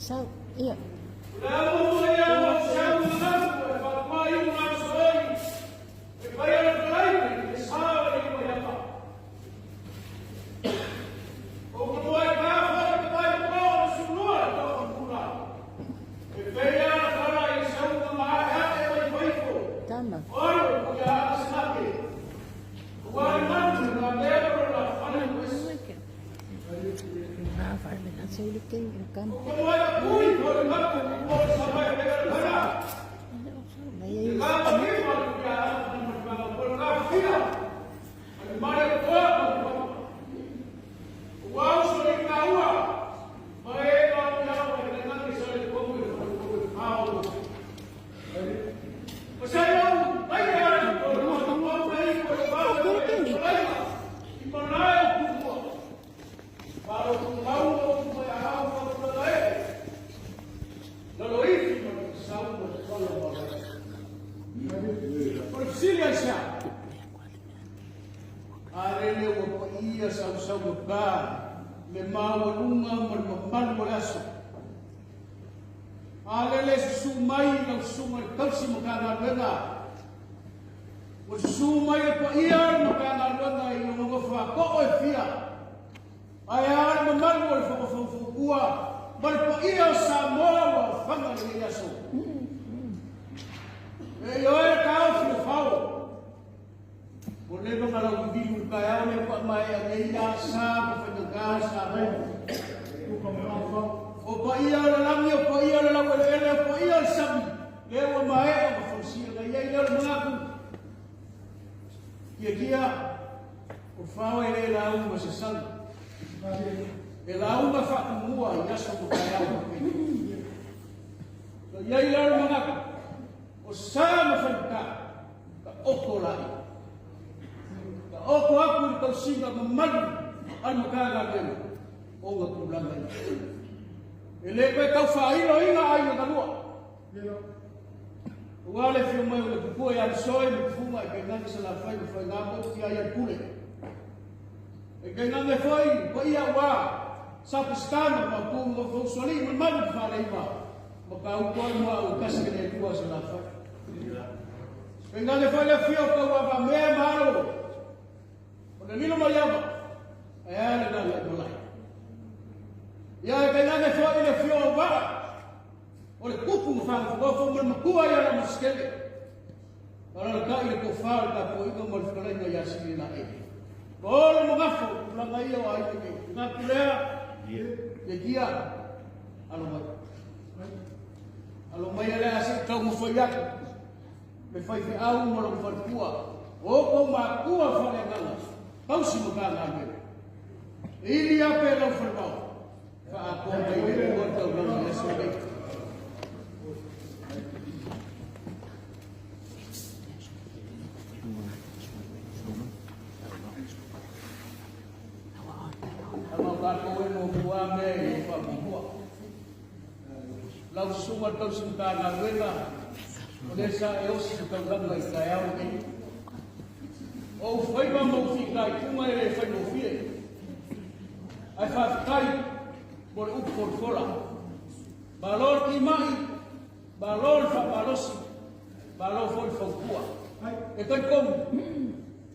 Sau, ia. Tama. A lele ua paia sausaugata le maualuga ma le mamalu o le aso. A lele susu mai lau susuga i le tausi Matagaluega. Ua susu mai le paia o le Matagaluega i lona nofo ato'o e fia. Ae a le mamalu o le Fonofaufautua ma le paia o Samoa ua ofaga i lenei aso. E ioe le taofi o fao. Ua leva ona lauvivilu i le taeao lea faatoa maea nei a sa ma faigata sa mai. O paia o le lagi, o paia o le laueleele, o paia o le sami, lea ua maea ona fausia. Na i ai lea o le manatu, kiakia, o fao e le lauga se sami. E lauga faatumua i aso ma taeao faapena. Na i ai lea o le manatu, o sa ma faigata, Ka oko laia. Ka oko aku i le tausiga mamalu a le Matagaluega o ona tulaga ia. E le toe tau faailoina aiga talua. Aua le afio mai o le tupua ia Lesoe ma Tufuga e tainane Salafai ma Faiga ma upu ia ia Pule. E tainane foi paia aua Sa Peseta ma Mapu ma Fausualii ma Malu ma Faleima ma Kautoa i Muaau e tasi e le lua Salafai. Tainane foi le afio o Tauavamea ma Alo o le lilo mai ava, ae a le gaga i malae. Ia e tainane foi le afio o Vaa o le tupu ma fagofogofo ma le matua ia Lamasikele. Alalatai le tofa o le tapuaiga ma le fetalaiga ia Sililae. Ma olo ma gafo, tulaga ia o aiga nei. Manatu lea, ia kia, alo mai. Alo mai o le a se i taumafai atu le faifeau ma lou faletua, o outou matua faaleagaga, tausi Matagaluega. E ili lava pe lau falevao, faaatoa mai le Atua le taulaga i le aso lenei. Lava o tatou e muamua a mea e faamuamua. Lau susuga le tausi Matagaluega, o lea sa e osi se taulaga i le taeao lenei. O ou faiva ma ou fitaituga e le faigofie. Ae faafetai mo le upu folafola. Malo le timai, malo le faamalosi, malo foi le fautua. E talitonu,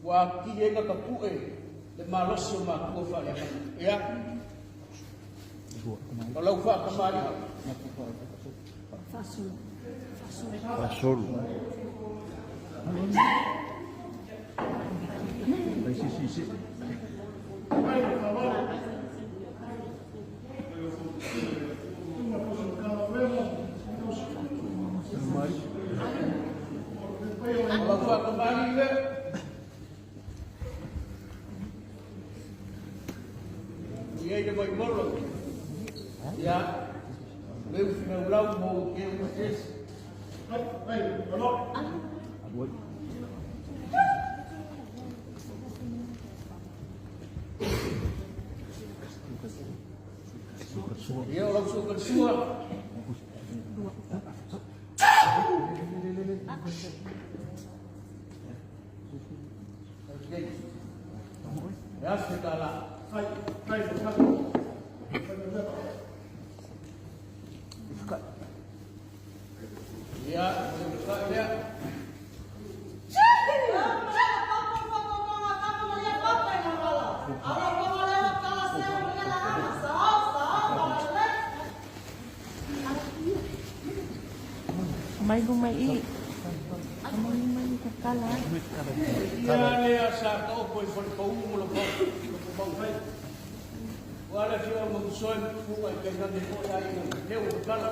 ua atili ai ona tapue le malosi o matua faaleagaga. Ia, o lau faatamalii. Fasolu. Ai si si si. faakamali'i lea. Ua i ai le vaimolo. Ia, leu finaulau mo ke uma tesi. Ia, o lau suakalesua. E $1,000. Ia, o le usitai lea. Mai luma i. Mai luma i kakala. Ia lea sa taoto i falepau ma lo mau. Ua le afioga ma usoe ma tufuga i tainane foi aiga leu o tatala.